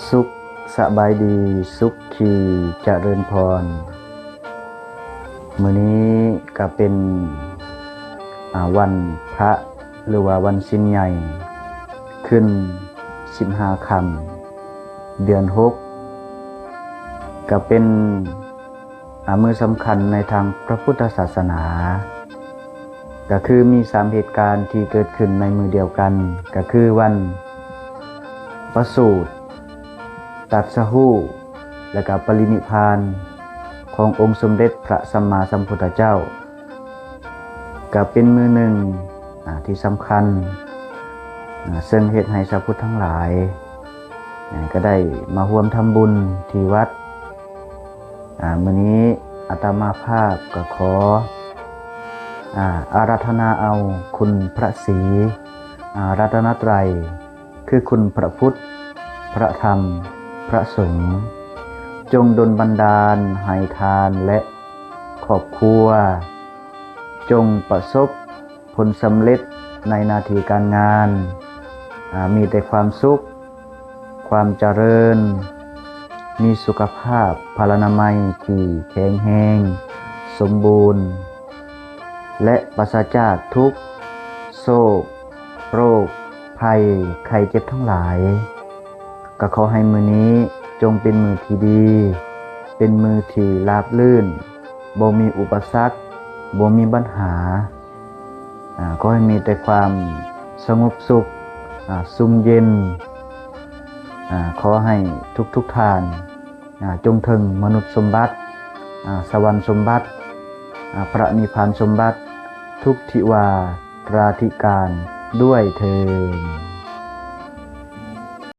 ສຸກສະບາຍດີ ສຸກຄີຈະເລີນພອນ. ມື້ນີ້ກະເປັນ ອາ ວັນພະ ຫຼືວ່າວັນສິນໃຫຍ່ ຂຶ້ນສິບຫ້າຄ່ຳ ເດືອນຫົກ ກະເປັນ ອາ ມື້ສຳຄັນໃນທາງພະພຸດທະສາສະໜາ ກະຄືມີສາມເຫດການທີ່ເກີດຂຶ້ນໃນມື້ດຽວກັນ ກະຄືວັນປະສູດ, ຕັດສະຮູ້ ແລະກະປະລິນິບພານຂອງອົງສົມເດັດພະສຳມາສຳພຸດທະເຈົ້າ ກະເປັນມື້ໜຶ່ງ ອາ ທີ່ສຳຄັນ ອາ ເຊິ່ງເຮັດໃຫ້ຊາວພຸດທັງຫຼາຍ ອາ ກະໄດ້ມາຮ່ວມທຳບຸນທີ່ວັດ. ອາ ມື້ນີ້ອາດຕະມາພາບກະຂໍ ອາ ອາລາທະນາເອົາຄຸນພະສີ ອາ ລັດຕະນະໄຕ ຄືຄຸນພະພຸດ, ພະທຳ, ພະສົງ ຈົ່ງດົນບັນດານໃຫ້ທ່ານ ແລະ ຄອບຄົວ ຈົ່ງປະສົບ ຜົນສຳເລັດໃນໜ້າທີ່ການງານ, ອາ ມີແຕ່ຄວາມສຸກ, ຄວາມຈະເລີນ, ມີສຸຂະພາບພະລານາໄມທີ່ແຂງແຮງ, ສົມບູນ ແລະ ປາສະຈາກທຸກໂສກ, ໂລກ, ໄພ, ໄຂ້ເຈັບທັງຫຼາຍ. ກະຂໍໃຫ້ມື້ນີ້ຈົ່ງເປັນມື້ທີ່ດີ, ເປັນມື້ທີ່ລາບລື່ນ, ບໍ່ມີອຸປະສັກ, ບໍ່ມີບັນຫາ. ອາ ຂໍໃຫ້ມີແຕ່ຄວາມສະຫງົບສຸກ, ອາ ຊຸ່ມເຢັນ. ອາ ຂໍໃຫ້ທຸກໆທ່ານ ອາ ຈົ່ງເຖິງມະນຸດສົມບັດ, ອາ ສະຫວັນສົມບັດ, ອາ ພະນິບພານສົມບັດ ທຸກທີ່ວ່າປາທິການດ້ວຍເທີນ.